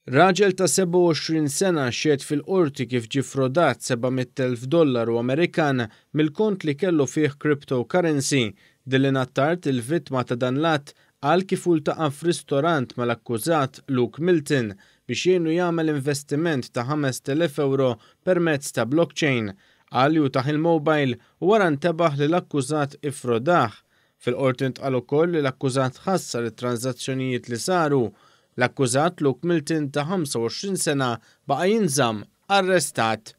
Raġel ta' 27 sena xehed fil-Qorti kif ġie frodat 700,000 dollaru Amerikan mill-kont li kellu fih cryptocurrency. Dylan Attard, il-vittma ta' dan l-att, qal kif hu ltaqa' f'ristorant mal-akkużat Luke Milton biex jgħinu jagħmel investiment ta' 5,000 ewro permezz ta' blockchain. Qal li hu tah il-mobile u wara ntebaħ li l-akkużat iffrodah. Fil-Qorti ntqal ukoll li l-akkużat ħassar it-tranżazzjonijiet li saru. L-akkużat Luke Milton ta' 25 sena baqa' jinżamm arrestat.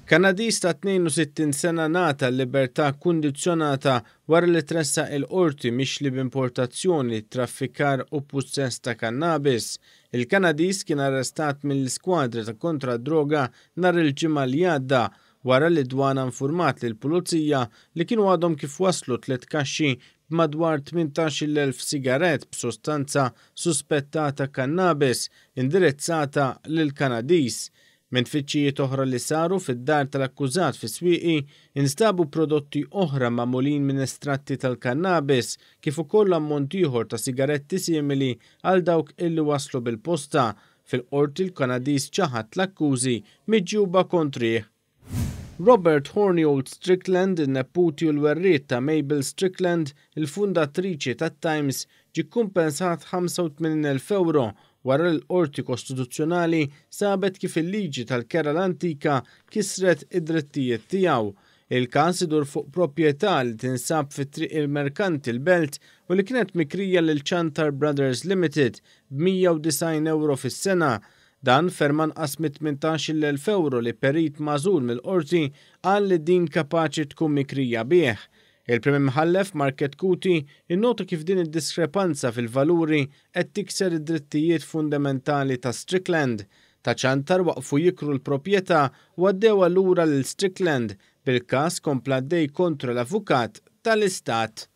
Kanadiż ta' 62 sena ngħata l-libertà kundizzjonata wara li tressaq il-Qorti mixli b'importazzjoni, traffikar u pussess ta' kannabis. Il-Kanadiż kien arrestat mill-iskwadra ta' kontra d-droga nhar il-Ġimgħa li għadda wara li d-dwana infurmat lill-Pulizija li kienu għadhom kif waslu tliet kaxxi b'madwar 18,000 sigarett b'sostanza suspettata kannabis indirizzata lill-Kanadiż. Minn tfittxijiet oħra li saru fid-dar tal-akkużat fis-Swieqi instabu prodotti oħra magħmulin minn estratti tal-kannabis kif ukoll ammont ieħor ta' sigaretti simili għal dawk illi waslu bil-posta. Fil-Qorti l-Kanadiż ċaħad l-akkużi miġjuba kontrih. Robert Hornyold Strickland, in-neputi u l-werriet ta' Mabel Strickland, il-fundatriċi tat-Times, ġie kkumpensat 85,000 ewro wara li l-Qorti Kostituzzjonali sabet kif il-liġi tal-kera l-antika kisret id-drittijiet tiegħu. Il-każ idur fuq proprjetà li tinsab fi Triq il-Merkanti l-Belt u li kienet mikrija lil Ciantar Brothers Limited b'190 ewro fis-sena. Dan ferm anqas mit-18,000 ewro li perit magħżul mill-Qorti qal li din kapaċi tkun mikrija bih. Il-Prim Imħallef Mark Chetcuti innota kif din id-diskrepanza fil-valuri qed tikser id-drittijiet fundamentali ta' Strickland. Ta' Ciantar waqfu jikru l-proprjetà u għaddewha lura lil Strickland, bil-każ kompla għaddej kontra l-Avukat tal-Istat.